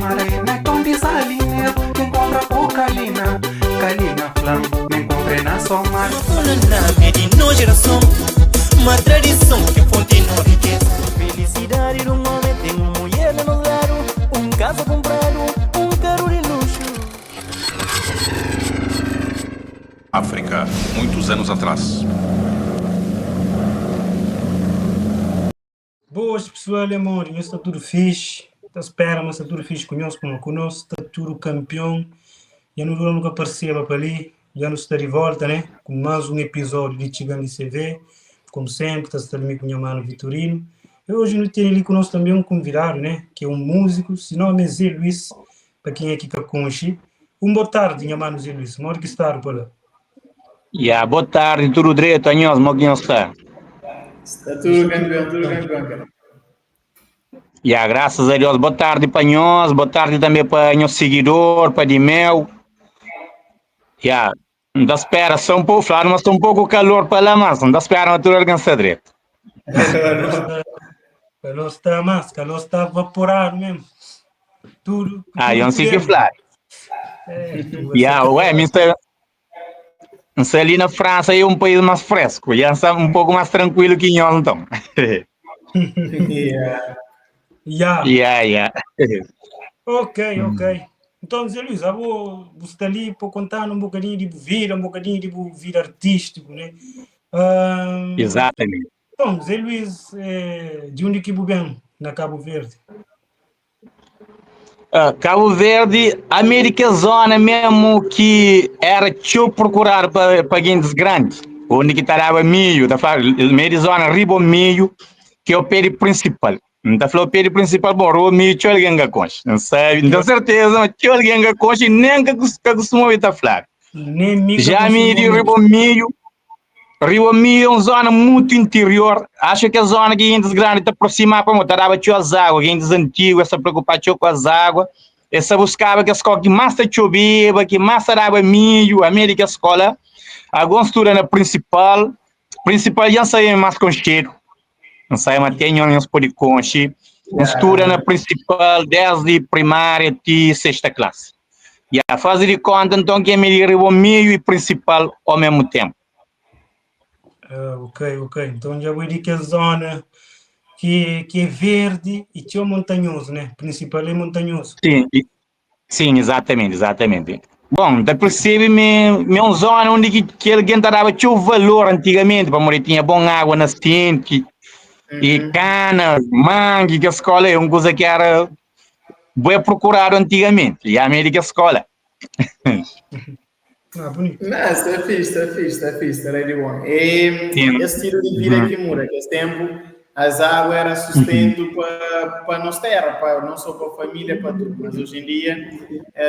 Maré na ton di Salineru N enkontra ku Kalina Kalina fla-m ma enkontra na Somar. Na di nos gerason Uma tradison ki fonti no rikeza Felisidadi dun omi ten un mulher na nos ladu Un kaza kunpradu, un karu di luxu. África, muitos anos atrás. Boas pessoal, é modi? Nhos sta tudu fixi? Ta spera ma sta tudu fixi ku nhos, kuma ku nos sta tudu kampion. Dja nu dura nu ka parseba pa li, dja nu sta di volta né, ku más un episódiu di Txigan di CV. Komu senpri ta sta li mi ku nha manu Vitorino. E oji nu tene li ku nos tanbe un konvidadu né, ki é un múziku, si nomi é Zé Luís, pa kenha ki ka konxe. Un bo tardi nha manu Zé Luís, modi ki stadu pa la? Ya, boa tarde, tudo direito, anhos, mo que nhos está? Está tudo campeão, tudo campeão, cara. Ya, graças a Deus. Boa tarde para nós, boa tarde também para nhos seguidor, para Dimeu. Ya, não tá espera só um pouco, claro, mas está um pouco calor para lá, mas não tá espera, mas tudo alguém está direito. Calor está mais, calor está evaporado mesmo. Tudo. Ah, eu não sei que falar. Ya, ué, me está Nsa ali na França é um país mais fresco, já está um pouco mais tranquilo que nós então. Yeah. Yeah. Yeah, yeah. Ok, ok. Então, Zé Luís, ah, vou, vou estar ali para contar um bocadinho de vida, um bocadinho de vida artístico, né? Um, Exatamente. Então, Zé Luís, eh, de onde que vem na Cabo Verde? Ah, Cabo Verde, América zona mesmo que era txeu procurado pa, pa guindes grande, onde que taraba milho, tá fala, meio de zona riba o milho, que é o pé de principal. Não tá falando o pé de principal, bom, o milho txeu alguém que conche, não sabe, não tenho certeza, mas txeu alguém que conche, nem que que costuma ouvir tá falar. Nem mi Já me de riba o milho, Rio Milho é uma zona muito interior. Acho que a zona que gente grande está aproximar para tá dava tio as águas, gente antigo, essa preocupar tio com as águas. Essa buscava que a escola que mais tá chovia, que mais dava milho, a meio que a escola. Alguns estuda na principal, principal já sai mais concheiro. Não sai mas tem uns pode conche. Estuda na principal desde primária até sexta classe. E a fase de conta então que é meio Rio Milho e principal ao mesmo tempo. Ah, ok, ok. Então já vou dizer que a zona que, que é verde e tinha montanhoso, né? Principal é montanhoso. Sim, sim, exatamente, exatamente. Bom, da percebe me, me uma zona onde que, que alguém dava tinha valor antigamente, para morrer tinha bom água nascente e cana, mangue, que a escola é uma coisa que era bem procurado antigamente, e a América escola. Ah, bonito. Não, está fixe, está fixe, está fixe, está de bom. E Sim. esse estilo de vida que muda, que esse tempo as águas eram sustento para para nossa terra, para, não só para a família, para tudo, mas hoje em dia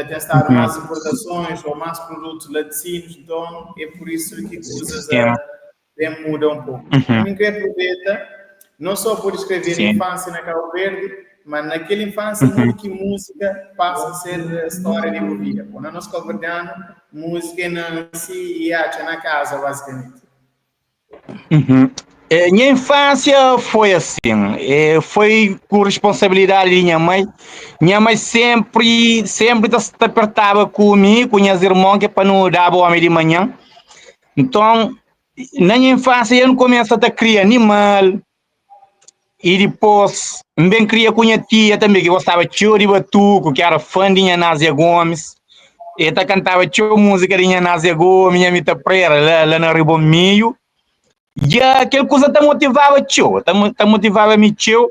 tem estado mais importações ou mais produtos laticínios, então é por isso que coisas bem muda um pouco. Uhum. que aproveita, não só por escrever Sim. infância na Cabo Verde, mas naquela infância uhum. que música passa a ser a história de uma vida. Quando nós cabo-verdiano, música nasce e acha na casa, basicamente. Uhum. Minha infância foi assim, foi com responsabilidade de minha mãe. Minha mãe sempre, sempre te apertava comigo, com minhas irmãs, que é para não dar o homem de manhã. Então, na minha infância, eu não começo a criar animal. E depois, bem cria com minha tia também, que gostava de batuco, que era fã de minha Násia Gomes. E tá cantava tio música de minha Násia Gomes, minha Mita Pereira, lá, lá na Ribomilho. E aquela coisa tá motivava tio, tá, tá motivava me tio.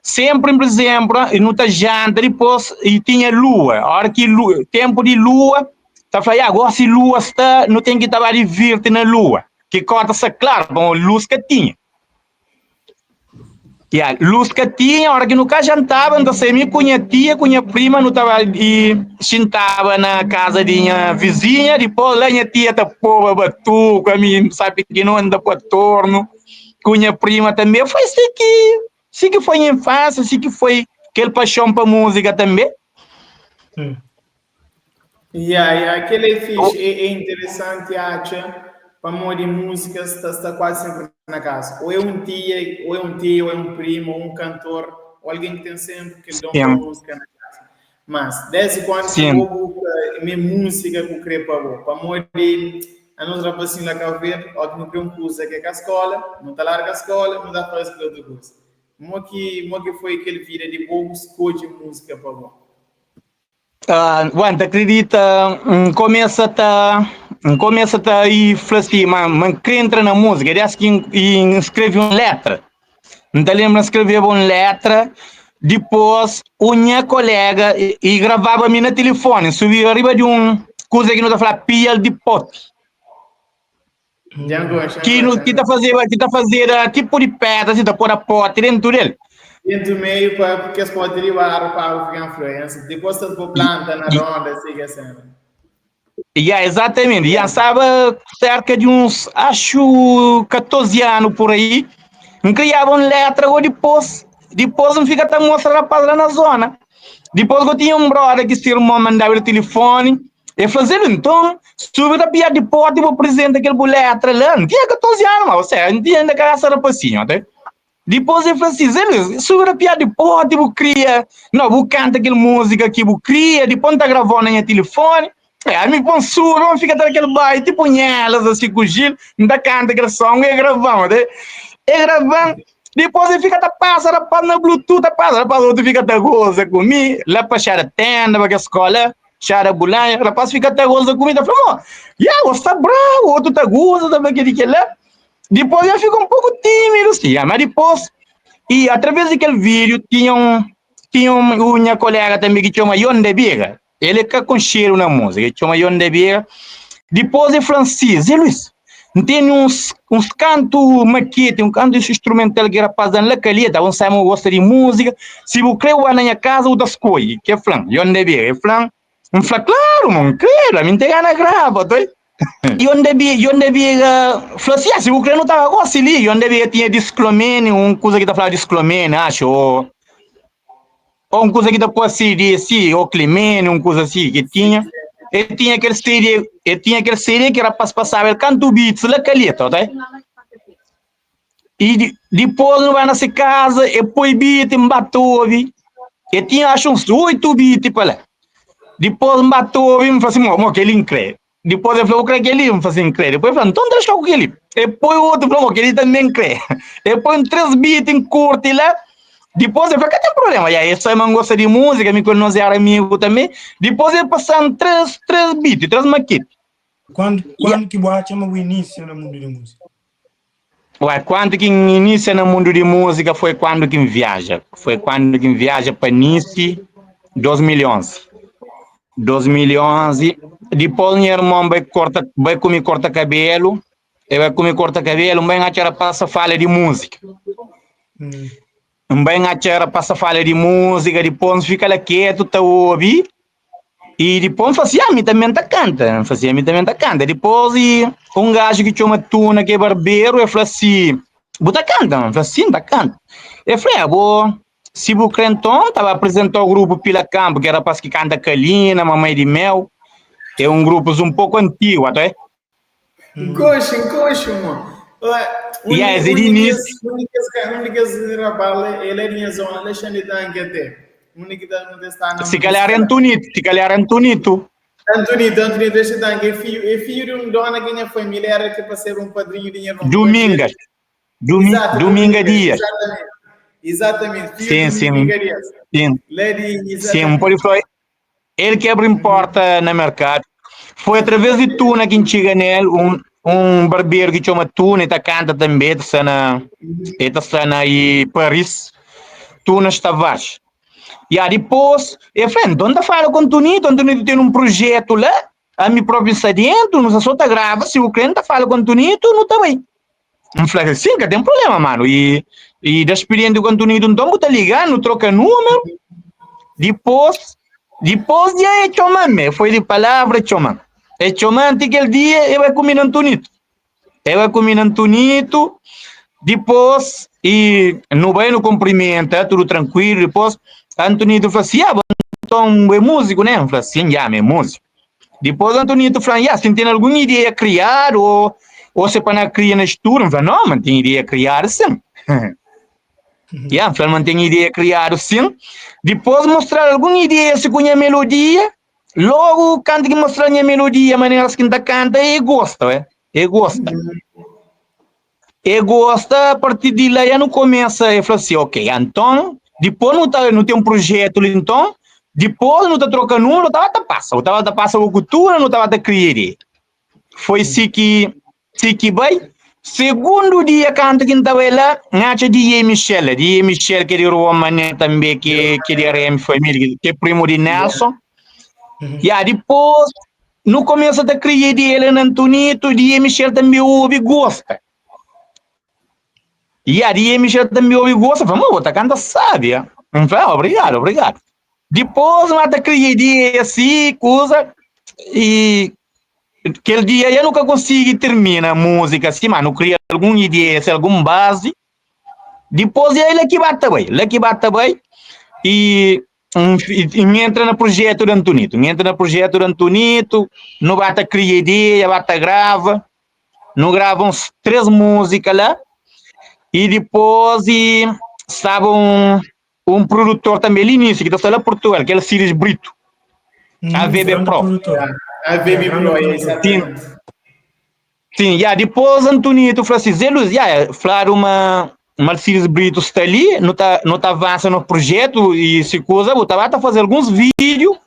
Sempre, por exemplo, e não tá janta depois, e tinha lua. A hora que lua, tempo de lua, tá falando, agora se lua está, não tem que estar de virte na lua. Que corta-se claro, bom, luz que tinha. Yeah, luz que tinha, a hora que nunca jantava, então se me com minha tia, com minha prima, não tava e sentava na casa de minha vizinha, depois lá minha tia tá pôr batuca, mim sabe que não anda para torno, com minha prima também, foi assim que, assim que foi a infância, assim que foi aquele paixão para música também. Hum. Yeah, yeah, aquele é fixe, é, é interessante, acha, para modo de música está, está quase sempre na casa. Ou é um tia, ou é um tio, ou é um primo, ou um cantor, ou alguém que tem sempre que dom para música na casa. Mas, desdi quando ki Sim. bo bu me música ku kre pa bo? Pamodi anos rapasinhu la Cabo Verde, ó ki nu kre un kuza ke ka skola, nu ta larga skola, nu ta faze kel otu kuza. Mo ki mo ki foi kel vida di bo bu skodje música pa bo? Uh, Ué, N ta kridita, N kumesa ta, N kumesa ta i fla si, ma, ma N kre entra na múzika, des ki N, i N skrebe un letra. N ta lenbra N skreveba un letra, dipôs un nha kolega i, i gravaba mi na tilifoni, N subiba riba di un kuza ki nu ta fla pial di poti. Dja N gosta, Ki nu, ki ta fazeba, ki ta fazeda tipu di pedra, si ta pôda poti dentu del. Dentu meio pa kes poti di baru pa agu fika influência. Depois ta pô planta na ronda, assim que é cena. Ya, exatamente. Ya, staba cerca de uns, acho, 14 anos por aí. N criava um letra, ou depois, depois N fica ta mostra rapaz lá na zona. Depois eu tinha um brother que se irmão mandava o telefone, E fla, Zé Luís, nton, subi ta pia di porta i bu apresenta kel bu letra la. N tinha 14 anu, ma osea, N tinha inda kabesa rapasinhu, ate. Dipôs e fla si, Zé Luís, subi ta pia di porta i bu kria, no, bu kanta kel múzika ki bu kria, dipôs N ta gravau na nha tilifoni. E, ami pô-m subi, N fika ta da kel bai, ti punhelas, asi, ku Gil, N ta kanta kel son, e grava-m, ate. E grava-m, dipôs e fika ta pasa rapaz na bluetooth, ta pasa rapaz, otu fika ta goza ku mi, la pa Xada Tenda, pa kes skola. Txada bulanha, rapaz fika ta goza ku mi, ta fla, mo, ya, bo sta brabu, otu ta goza, ta fla kel-li, kel-la. Dipôs el fika un poku tímidu, si, ya, ma dipôs, i através di kel vídiu, tinha un, tinha un, un nha kolega tanbe ki txoma Yon da Biga, el é ka konxedu na múzika, el txoma Yon da Biga. Dipôs el fla-m si, Zé Luís, N tene uns, uns kantu makete, un kantu instrumental ki rapaz da-m la Calheta, bu sabe ma bu gosta di múzika, si bu kre bu ba na nha kaza bu ta skodje. Ke fla-m, Yon da Bega, el fla-m, N fla, klaru mo, N kredu, ami N ten gana grava, toi. Yon da Bega, Yon da Bega fla si, ah, si bu kre nu ta ba gosi li. Yon da Bega tinha Disclomene, un kuza ki ta flaba Disclomene, axu, o, o un kuza ki ta poi CD si, o Climene, un kuza si ki tinha. El tinha kel CD, el tinha kel CD ki rapaz pasaba el kantu beats la Calheta, ok? E di, dipôs nu ba na se kaza, el poi beat, N ba ta obi. El tinha axu uns oitu beat pa la. Dipôs N ba ta obi, N fla si, mo, mo kel-li N kre. Dipôs el fla, Bu kre kel-li? N fla si, N kre. Dipôs el fla, Nton dexa ku kel-li. El poi otu, el fla, Mo, kel-li tanbê N kre. El poi un 3 beat, N kurti la. Dipôs el fla, Ka ten prubléma. Ya, el sabe ma N gosta di múzika, mi ku el nos éra amigu tanbê. Dipôs el pasa-m 3, 3 beat, 3 maketi. Kuandu, kuandu ki bu atxa ma bu inisia na mundu di múzika? Ué, kuandu ki N inisia na mundu di múzika foi kuandu ki N viaja. Foi kuandu ki N viaja pa Nice, 2011. 2011, dipôs nha irmon bai korta, bai ku mi korta kabelu, e bai ku mi korta kabelu, N bai N atxa rapaz ta fala di múzika. N bai N atxa rapaz ta fala di múzika, dipôs N fika la ketu ta obi, E dipôs N fla si, ah, mi tanbe N ta kanta. N fla si, ah, mi tanbe N ta kanta. Dipôs e un gaju ki txoma Tuna, ki é barberu, e fla si, bu ta kanta? N fla, si, N ta kanta. E fla, é, bo, si bu kre nton, N ta ba apresenta-u grupu Pila Kanpu, ki é rapaz ki kanta Kalina, Mamai di Meu. É un grupus un poku antigu, até. Nkoxi, nkoxi, mo. Un yeah, é de início. Un di kes, un di kes rapaz lá, ele é de minha zona, Alexandre Tanque até. Um di que tá no está na Se calhar é Antonito, se calhar é Antonito. Antonito, Antonito, este tanque é filho, é filho de um dona que minha família era que para ser um padrinho de minha irmã. Domingas. Domi Exato, Dominga Dias. Exatamente. Exatamente. Filho sim, sim. Dominga Dias. Sim. Lady, sim, pode falar. El ki abri-m porta na merkadu. Foi através di Tuna ki N txiga nel, un, un barberu ki txoma Tuna, e ta kanta tanbe, ta sta na, e ta sta na i Paris, Tuna Tavares. Ya, dipôs, e fla, nton N ta fala ku Antonito, Antonito ten un projetu la, ami propi N sta dentu, nu sta so ta grava, si bu kre N ta fala ku Antonito, nu ta bai. N fla, sin, ka ten problema, manu. I, i da spirienti ku Antonito, nton bu ta liga, nu troka numeru. Dipôs, dipôs dia e txoma-m, e foi di palavra e txoma-m. E txoma-m ti kel dia e bai ku mi na Antonito. E bai ku mi na Antonito, dipôs i nu bai nu kunprimenta, tudu trankuilu. Dipôs Antonito fla si, ah, bo nton bu é múziku, né? N fla, sin, ya, mi é múziku. Dipôs Antonito fla-m, Ya, si N ten algun ideia kriadu ô, ô se pa na kria na stúdiu. N fla, No, ma N ten ideia kriadu sin. Ya, N fla-l ma N ten ideia kriadu sin. Dipôs N mostra-l algun ideia si ku nha melodia. Logu kantu ki N mostra-l nha melodia, maneras ki N ta kanta, e gosta, ué. E gosta. E gosta, a partir di la ya nu kumesa, e fla si, ok, anton, dipôs nu ta, nu ten un projetu li nton, dipôs nu ta troka númeru, nu ta ba ta pasa, nu ta ba ta pasa bu kultura, nu ta ba ta kria ideia. Foi si ki si ki bai. Segundu dia kantu ki N ta bai la, N atxa DJ Michel la. DJ Michel ki é di Rua Mané tanbe, ki ki é di RM Família, ki é primu di Nelson. Ya, dipôs nu kumesa ta kria ideia la na Antonito, DJ Michel tanbe obi gosta. Ya, DJ Michel tanbe obi gosta, fla, ma bo ta kanta sabi, ah. N fla, obrigadu, obrigadu. Dipôs nu ta kria ideia si, kuza, i kel dia ya nu ka konsigi tirmina múzika si, ma nu kria algun ideia si, algun bazi. Dipôs ya la ki ba ta bai, la ki ba ta bai, i N entra na projetu di Antonito, N entra na projetu di Antonito, nu ba ta kria ideia, ba ta grava, nu grava uns 3 múzika la, i dipôs i staba un Un produtor tanbe li inísiu ki ta sta la Portugal, kel Alcides Brito, AVB Pro. AVB Pro, exatamente. Sim, ya, dipôs Antonito fla si, Zé Luís, ya, fladu ma ma Alcides Brito sta li, nu ta nu ta avansa no projetu i si kuza, bu ta ba ta faze alguns vídiu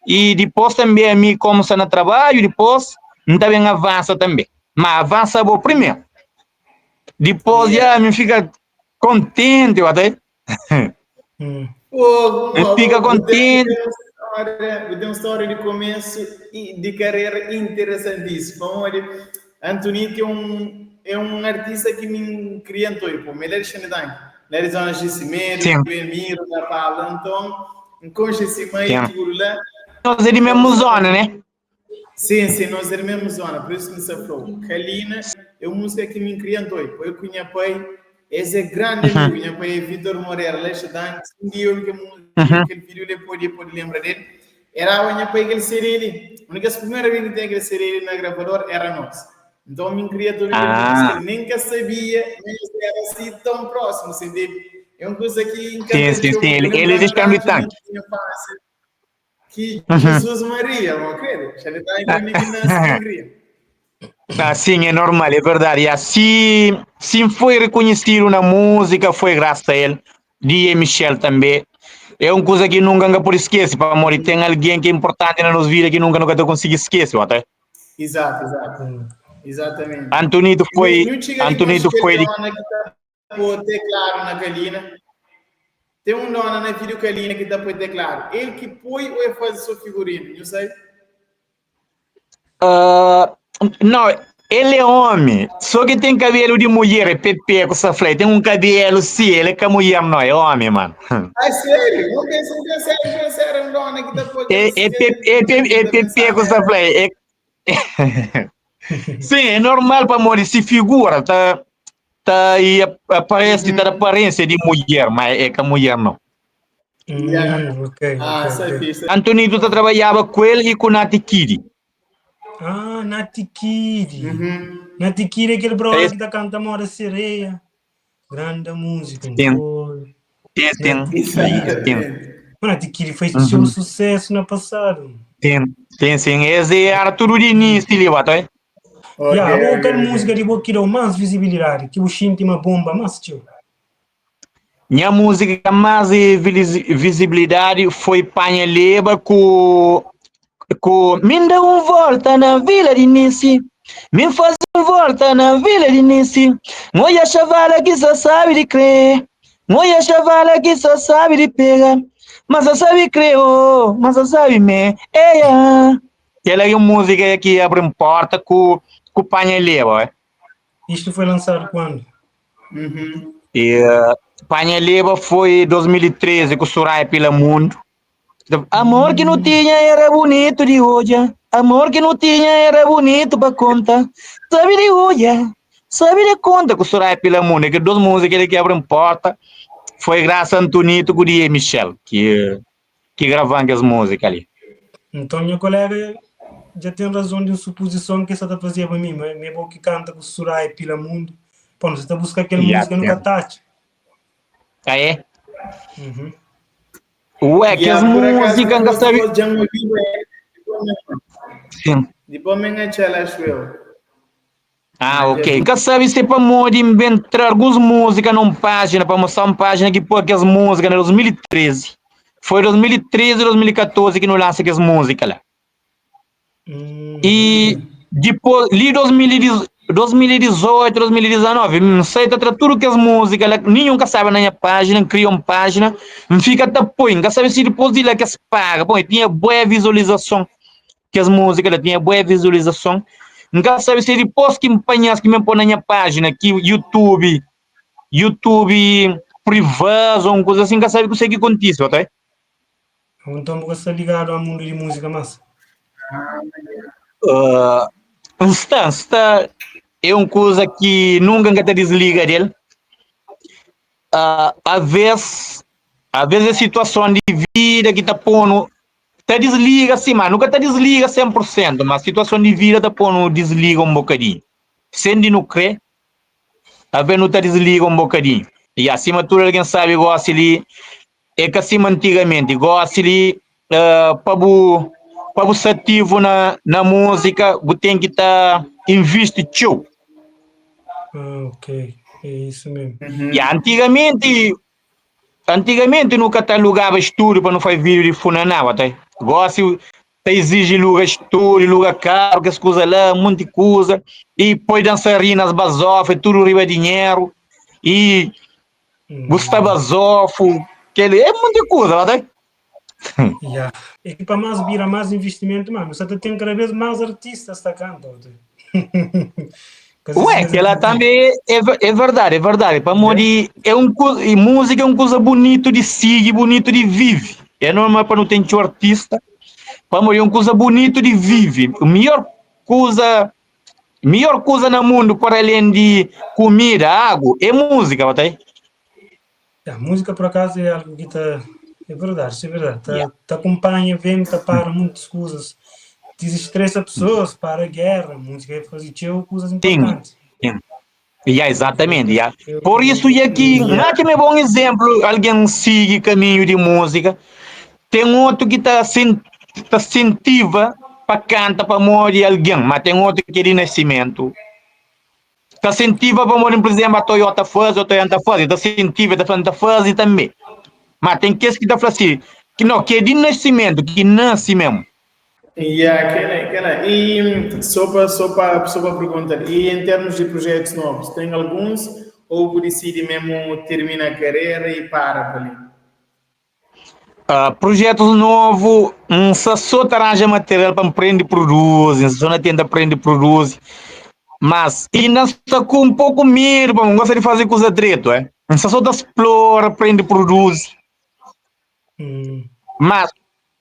i dipôs tanbe ami komu sta na trabadju, dipôs N ta ben avansa tanbe. Ma avansa bo primeru. Dipôs ya, mi fika kontenti, ba ta Pô, Eu fica contente. Bu tem uma história de começo e de carreira interessantíssima. Pamodi, Antonito é um artista que me criantou, pô, ele é de Xanitang, ele é de Zona Gissimedo, Belmiro, da Paula, então, enconcha esse meio tudo lá. Nós é de mesma zona, né? Sim, sim, nós é di mesmu zona, por isso ki N sta fla-u. Kalina é un múzika ki mi N kria N ta oi. Oi ku nha pai, es é grandi amigu. Nha pai é Vitor Moreira, la Xadanki. Si un dia obi kel múzika, kel vídiu li, el pode, el pode lenbra del. Éra awa nha pai kel CD li. Un di kes primeru algen ki ten kel CD li na gravador éra nos. Nton mi N kria ta obi kel múzika li. Nen N ka sabia ma nhos éra asi ton prósimu, si ntende? É un kuza ki N ka Sim, ta sim, txeu. sim. N Ele, ele é de lenbraba duránti Xanduitanki. nha infánsia. Ki Jesus Maria, mo credo. Já lhe tá entendendo que nasce alegria. Ah, sim, é normal, é verdade. E se, se foi reconhecido na música, foi graças a ele. DJ Michel também. É uma coisa que nunca nunca pode esquecer, para amor, tem alguém que é importante na nossa vida que nunca nunca te consegue esquecer, até. Exato, exato. Exatamente. Antonito foi, Antonito foi de pô teclado na Kalina. Tem um dona na vídeo Kalina que tá pôr teclado. Ele que põe ou é faz o seu figurino? Não sei. Uh, não, ele é homem, só que tem cabelo de mulher, é Pepe com essa Tem um cabelo, sim, ele é que mulher, não, é homem, mano. Ah, sério? Não penso, não penso, não penso, era um dona que tá pôr. É, é, Pepe, é, é Pepe com essa É... sim, é normal para morrer, se figura, tá ta e aparece uhum. ta aparência de mulher, mas é que mulher não. Yeah. Ok, ah, ok, okay. Antonito ta trabalhava com ele e com Nati Kidi. Ah, Nati Kidi. Uhum. Nati Kidi é aquele brother que tá canta moda sereia. Grande música. Tem. Tem, tem. Tem. Nati Kidi fez uhum. sucesso no passado. Tem, tem sim. Esse era tudo de início ali, bato, Ok, Ya, abo kal múzika di bo ki dau más vizibilidadi, ki bu xinti ma bomba más txeu? Nha múzika ki más vizibilidadi foi Panha Leba ku ku Mi N da un volta na vila di Nisi Mi N faze un volta na vila di Nisi N odja xavala ki sa sabi di kre N odja xavala ki sa sabi di pega Ma sa sabi kre, oh, ma sa sabi me, eia Kel é un múzika ki abri-m porta ku ku Panha Leba. Isto foi lançado quando? Uhum. E, Panha Leba foi 2013 ku Soraya Pila Mundo. Amor que não tinha era bonito de olhar. Amor que não tinha era bonito para conta. Sabe de olhar, sabe de conta com Soraya Pila Mundo. Que duas músicas que abrem porta. Foi graças a Antonito com o Michel que que gravam as músicas ali. Nton, nha kolega dja ten razon di un supozison ki el sa ta fazeba mi, ma mi é bo ki kanta ku Suraia Pila Mundu. Pô, nu sa ta buska kel Ya, múzika, nu ka ten. ta atxa. Ah é? Uhum. Ué, que as Yeah, por acaso, músicas nunca sabe. depois já me ouvi, ué. Depois me- Sim. Depois me enganchei, acho eu. Ah, ok. Nunca sabe se é para modo inventar algumas músicas numa página, para mostrar uma página que pôr aquelas músicas em 2013. Foi 2013, 2014 que não lança aquelas músicas lá. E depois, li 2018, 2019, não sei, tá tra tudo que as músicas lá, nenhum que sabe na minha página, cria uma página, não fica tá põe, nunca sabe se depois de lá que se paga. Bom, e tinha boa visualização, que as músicas lá tinha boa visualização. Nunca sabe se depois que me apanhasse, que me põe na minha página, que YouTube, YouTube privado, ou uma coisa assim, nunca sabe o que sei que acontece, ok? Então você está ligado ao mundo de música, mas Está, é uma coisa que nunca te desliga dele. Às vezes, às vezes a situação de vida que tá pondo, te desliga assim, mas nunca te desliga 100%, mas a situação de vida tá pondo desliga um bocadinho. Sem de não crer, às vezes não te desliga um bocadinho. E acima de tudo, alguém sabe, gosta ali, é que acima antigamente, gosta ali, para bu, para bu ser ativo na música, bu tem que tá investe tchu. Ah, ok. É isso mesmo. E antigamente, antigamente nunca te alugava estúdio para não fazer vídeo de funaná, até. Gosta te exige lugar estúdio, lugar caro, que as coisas lá, um monte de coisa. E põe dançarinas basofas, tudo riba dinheiro. E Gustavo Azofo, que ele é um monte de coisa, até. Yeah. É que para mais vira mais investimento, mano. Você tem cada vez mais artistas tá cantando. Ué, que ela também é, é verdade, é verdade. Para morrer, é um e música é uma coisa bonito de seguir, bonito de vive. É normal para não ter um artista. Para morrer é uma coisa bonito de vive. A melhor coisa no mundo para além de comida, água, é música, tá aí? A música, por acaso, é algo que tá, é verdade, isso é verdade. Tá, te acompanha, vem, te para muitas coisas. Desestressa pessoas, para a guerra. Música é fazer coisas importantes. Sim. Yeah, exatamente. Yeah. Por isso, e aqui, não é que é bom exemplo, alguém sigue caminho de música. Tem outro que tá, tá incentiva para canta para morrer alguém, mas tem outro que é de nascimento. Tá incentiva para morrer, por exemplo, a Toyota faz, a Toyota faz, tá incentiva, tá falando, tá faz também. Mas tem que que tá falando assim, que não, que é de nascimento, que nasce mesmo. Yeah, aquela. E só para perguntar, e em termos de projetos novos, tem alguns ou decide mesmo termina a carreira e para por ali? Projetos novos, só só te arranja material para aprender e produzir, só não tenta aprender e produzir. Mas ainda está com um pouco medo, não gosta de fazer coisa direito, é? Só só te explora, aprende e produz. Mas,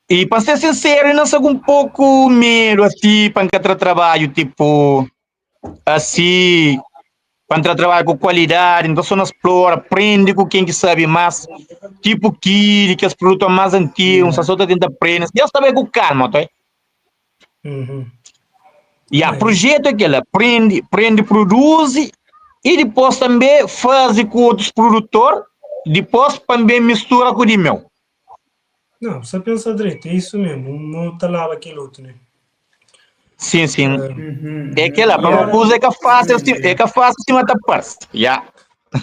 e para ser sincero, ainda está com um pouco medo, assim, para encontrar trabalho, tipo, assim, para entrar trabalho com qualidade, então só não explora, aprende com quem que sabe mais, tipo Kiri, que os produtos mais antigos, só tenta aprender, já sabe com calma, tá? E a projeto é aquele, aprende, aprende, produz e depois também faz com outros produtores, depois também mistura com o de meu. Não, você pensa direito, é isso mesmo, um tá lá aquele outro, né? Sim. É aquela, para uma coisa é que é fácil, é que é fácil se matar parça. Yeah.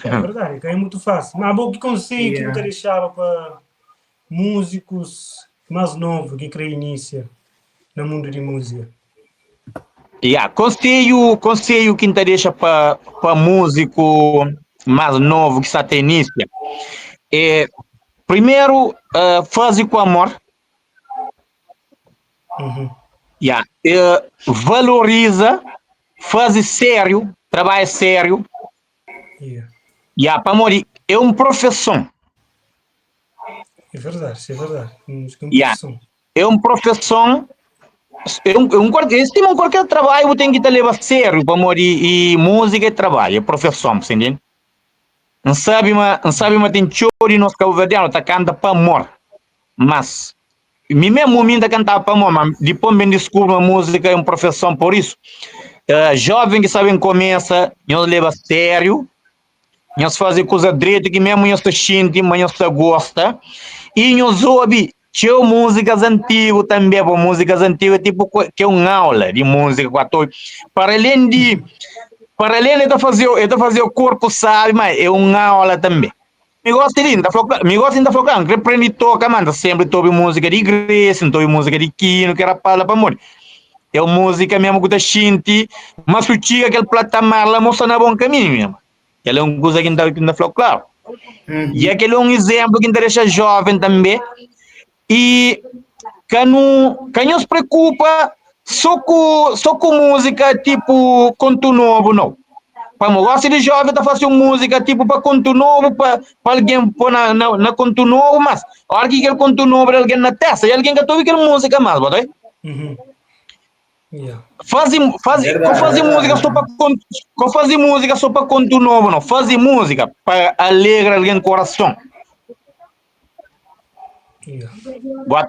É verdade, é muito fácil. Mas bom, que conselho que você deixava para músicos mais novos que querem iniciar no mundo de música? Yeah. Conselho que te deixa para músico mais novo que está a início é, primeiro, fazer com amor. Yeah. Valoriza, faz sério, trabalha sério. Yeah, para morrer, é uma profissão. É verdade, isso é verdade. Música é uma profissão. É uma profissão. É um qualquer trabalho tem que te levar a sério para morrer e música é trabalho, é profissão, você entende? Não sabe, mas tem choro e nós cabo-verdiano tá canta para amor. Mas mim mesmo me ainda cantava para amor, mas depois me descubro a música é uma profissão, por isso. Jovem que sabem começa, não leva a sério. Nhos faze kuza dretu ki mesmu nhos ta xinti ma nhos ta gosta i nhos obi txeu múzikas antigu tanbê, bo múzikas antigu é tipo ke un aula di múzika ku ator para alén di para alén de ta faze el ta faze korpu sabi ma é un aula tanbê. Mi gosta di, N ta fla mi gosta N ta fla N kre prende toka ma N ta sempri ta obi múzika di igreja, N ta obi múzika di kinu ki rapaz la pamodi é un múzika mesmu ku ta xinti ma su txiga kel platamar la mo sta na bon kaminhu mesmu. Kel é un kuza ki N ta ki N ta fla klaru. E aquele é um exemplo que N ta dexa jovem também. E ka nu ka nhos preocupa só ku só ku música tipo conto novo não. Pamo gosta de jovem ta fazer música tipo pa conto novo pa pa alguém pôr na na, na conto novo, mas a hora que aquele conto novo de alguém na testa e alguém ka ta ouvi aquele música mais, bota aí? Uhum. Yeah. Faze, faze, Verdade, ko faze verdade. música só pa conto, ko faze música só pa conto novo, não. Faze música pa alegra alguém coração. Yeah. Boa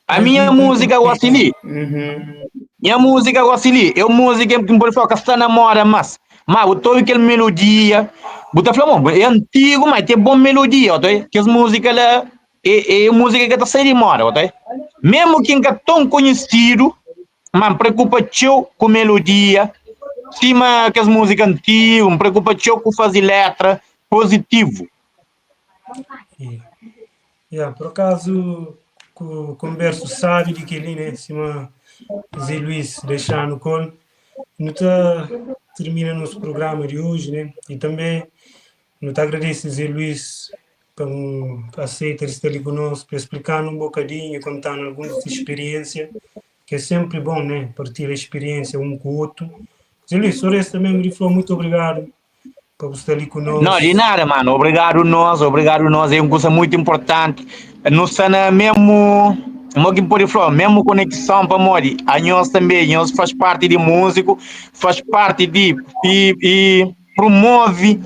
A minha música gosta ali. Uhum. Minha música gosta ali. Eu música que pode falar que está na moda, mas mas eu tô aquela melodia. Bota falar, bom, é antigo, mas tem boa melodia, ok? Que as músicas lá é, é música que tá saindo de moda, ok? Mesmo que nunca tão conhecido, mas me preocupa teu com melodia. Cima que as músicas antigas, me preocupa teu com fazer letra positivo. Yeah. Yeah, por acaso, com converso sabe de que ali, né? Cima Zé Luís deixando com. Não tá termina nosso programa de hoje, né? E também não tá agradece Zé Luís por aceitar estar ali conosco, para explicar um bocadinho, contando algumas experiências, que é sempre bom, né? Partilhar a experiência um com o outro. Zé Luís, sobre isso também me falou muito obrigado por estar ali conosco. Não, de nada, mano. Obrigado nós, obrigado nós. É uma coisa muito importante. Nós está na mesmo, como que pode falar, mesmo conexão para morrer. A nós também, nós faz parte de músico, faz parte de e, e promove,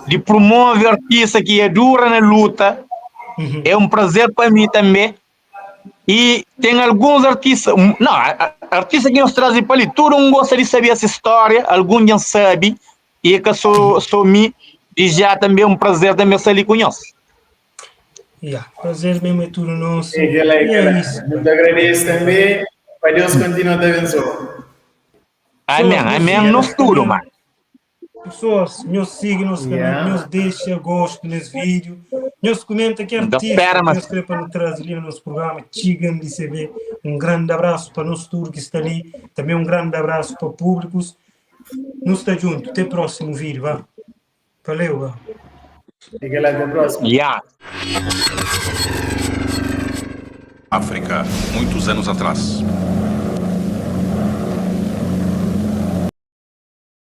de promove artista que é dura na luta. Uhum. É um prazer para mim também. E tem alguns artistas, não, artista que nos trazem para ali, todo mundo gosta de saber essa história, alguns já sabe, e é que sou, sou mim, e já também é um prazer também estar ali com nós. Yeah, prazer mesmo é tudo nosso. É, que lá, E que é lá. isso. Muito agradeço também. Para Deus continuar te abençoar. Amém, Pessoas, amém, nos nós sigam tudo, também. mano. Pessoas, nos sigam no nosso canal, Yeah. nos deixa gosto nesse vídeo, nos comenta que Da artista espera, que mas nos quer para nos trazer ali no nosso programa, Chigan de CB. Um grande abraço para nós tudo que está ali, também um grande abraço para públicos. Nos está junto, até o próximo vídeo, vá. Valeu, vá. Fica lá, até a próxima. yeah. África, muitos anos atrás.